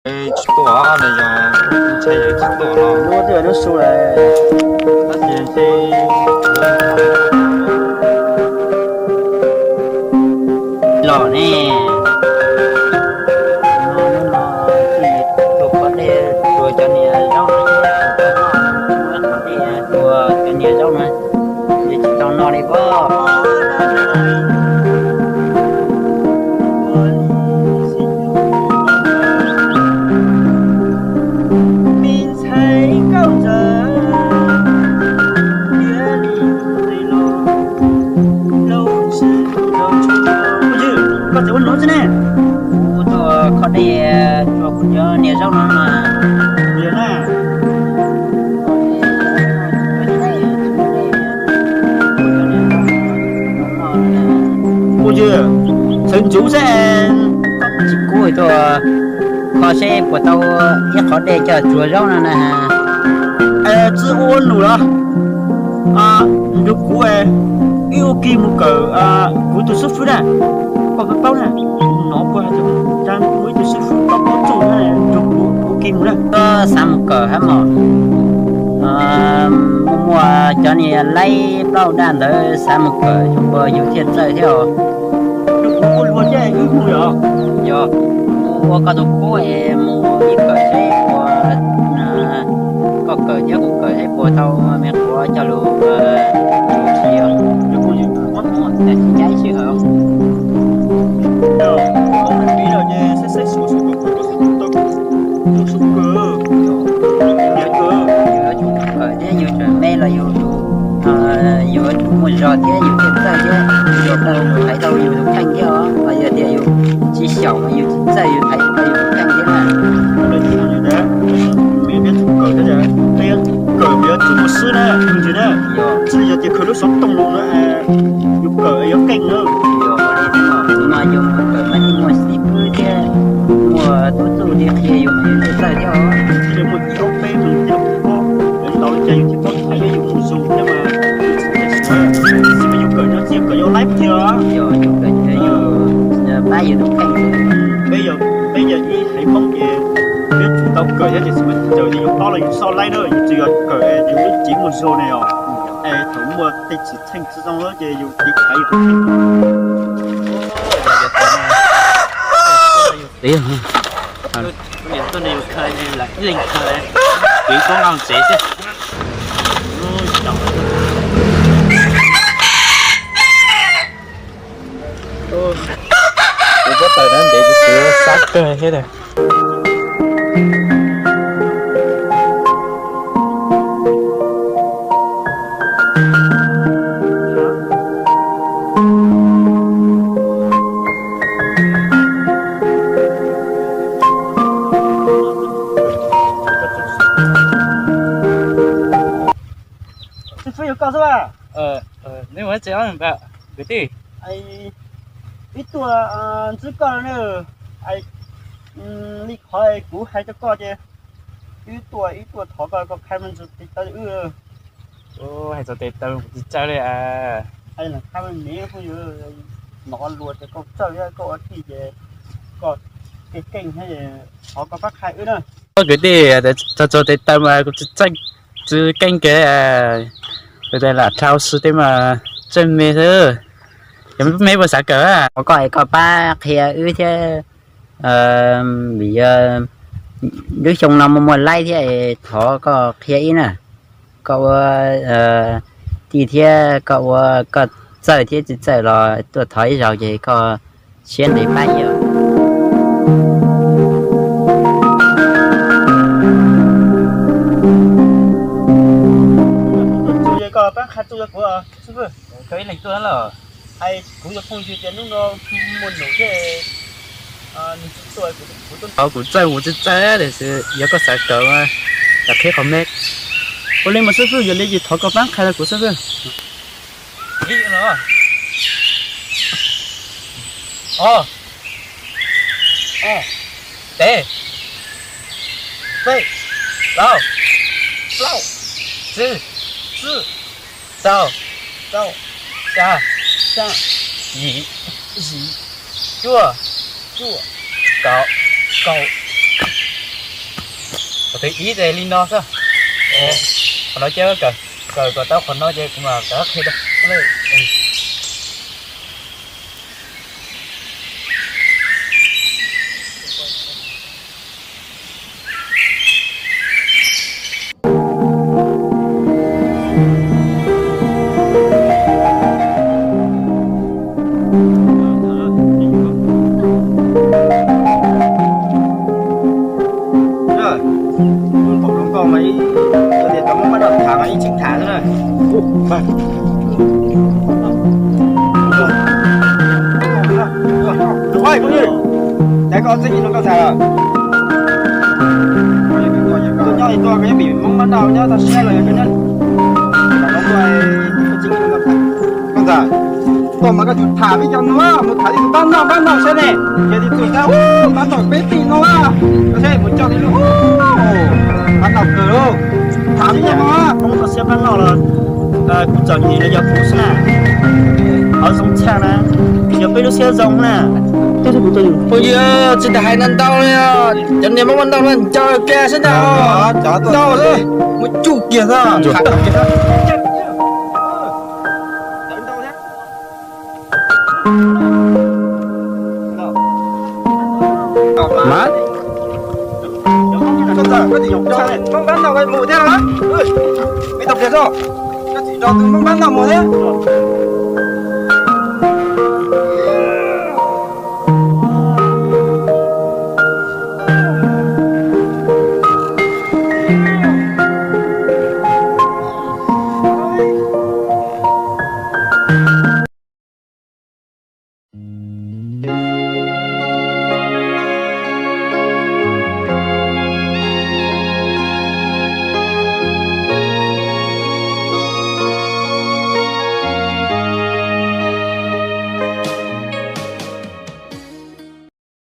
Tsis tuaj los yog ntshai yog tsis tuaj los. Lub twb lub su lawm. Tab sis ntshe los ne. Hnub no tus qhov dej tsuas cov niag zaub no, tus qhov dej tsuas cov niag zaub no, ces tsis tau no li pob. Koj tseem ua nuv xwb ne? Kuv tuaj kho dej tsuas kuv cov niag zaub no na. Ua yog txhawv ntsuv xwb, koj tsis kub tuaj kho seb puas tau ib qhov dej coj tsuag zaub no na. Tsis ua nuv los nrug kuv, wb ua ke mus kawm kuv tus xib fwb na, koj puas paub na, nov puas hais tias mus ib tug xib fwb koj paub txuj na, nrug kuv ua ke mus na. Koj xav mus kawm hab mos? Muaj muaj cov niag laib plaub daj ntawd xav mus kawm, yus thiaj txawj thiab os. Tus kuv ua luag thiab wb mus yom? Yog, kuv ua koj tus kub es mus ib kawm seb puas, koj kawm thiab kuv kawm seb puas tau me qhuav coj lug tsuag si os. Yus mus yus mus muab mus cas tsis ncaib sij hawm. Yus yuav tsum kawm thiab yus tseem me los yus, yus yuav tsum muaj zog thiab yus thiaj txawj thiab, yus thiaj tau hais tau yus tus kheej thiab os. Yog tias yus tsis xyaum mas yus tsis txawj yus hais tsis tau yus tus kheej thiab na. Kawm yuav tsum muaj xwb na, ntsis na. Tsis yog tias khaws lub xov tooj los na, yus kawm yuav keej na. Yog li no, yus mas yus kawm mas yeej muaj xib fwb thiab muaj tub txuj li qhia yus mas yus thiaj txawj thiab os. Thiaj muaj ib ob peb mus thiaj paub, lawv tau li cas yus thiaj paub thaiv yus mus zus thiab mas. Tsis mas yus kawm no tsis yog kawm yus laib tiag. Yog yus kawm yus pab yus tus kheej. Peb yog, peb yog ib haiv Hmoob ces peb yuav tsum tau kawm thiab, tiam sis mas tsis yog yus paub los yus xoj laib na, yus tsis yog kawm ces lub cev muaj zog ne os. Es thaum muaj tej txheej txheej tsis zoo ces yus cev thaiv yus tus kheej. Yus tuaj ne yus khaws ib leeg khaws, kwv koob nqa tsev xwb. Kuv pob tawm na ntev kuv xav kawg thiab. Xib fwb yog koj xwb a? Nej ua tsev kwv tij. Wb tuaj ntsib koj na, li qhov kuv hais rau koj ces wb tuaj, wb tuaj thov koj, koj qhia me ntsis tes taw wb. Hais txog tes taw kuv tsis txawj li. Qhia me me phooj ywg, hnov luag tias koj txawj thiab koj ua tij ces koj keej keej thiab, thov koj pab qhia wb na. Kwv tij, txog txog tes taw mas kuv tsis txawj, tsis keej kiag, kuv tes lam dhau si tej mas txawj me xwb. Yog me puas xav kawm? Thov koj es koj pab qhia wb thiab, vim yog lub xyoo no muaj muaj laib thiab, thov koj qhia ib na. Koj ua tij thiab koj ua, koj txawj thiab tsis txawj los tuaj thov ib zaug ces koj siab ntev pab ib os. Koj pab qhia txuj rau kuv, xib fwb. Koj ib leeg tuaj los? Hais kuv yog phooj ywg tias hnub no muaj num thiab, nws tsis tuaj, kuv txawj kuv tsis txawj tiam sis yog koj xav kawm mas lam qhia qhov me. Ua li mas xib fwb, yog li ces thov koj pab qhia rau kuv xib fwb. Ib no, ob, peb, peb, rau, plaub, tsib, tsib, rau, rau, xya, xya, yim, yim, cuaj, cuaj, kaum, kaum. Ib tes li no xwb. Qhov no ces kawm, kawm kom tau qhov no ces kuv mam rov qhia rau. Pom hluas nkauj mas ib, yog tias cov Hmoob pab noj tham mas ib txhij tham xwb na. Ua, kuv yog, cas koj txib ib hluas nkauj tham lawm? Koj nyob ib tuaj koj yuav vim Hmoob pab noj nyob toj siab los yog koj nyob, koj tham, tuaj mas koj tsum tham peb cov no, mus tham ib tug pab noj pab noj saib ne, yog ib tug pab noj peb tij no, koj saib mus coj ib lub pab noj kawg lauj. Tham peb cov no, Hmoob toj siab pab noj los kuv txom nyem los yog kuv xwb na. Qhov zoo tshaj na, yog peb lub siab zoo na. Phooj ywg, tsis tas hais ntau ntau li, cov niag Hmoob pab noj no nco kiag sab ntag, ntau xwb, muab tsuj kiag xwb. Hmoob pab noj mus thiab los? Koj tsis nrog tus Hmoob pab noj mus thiab?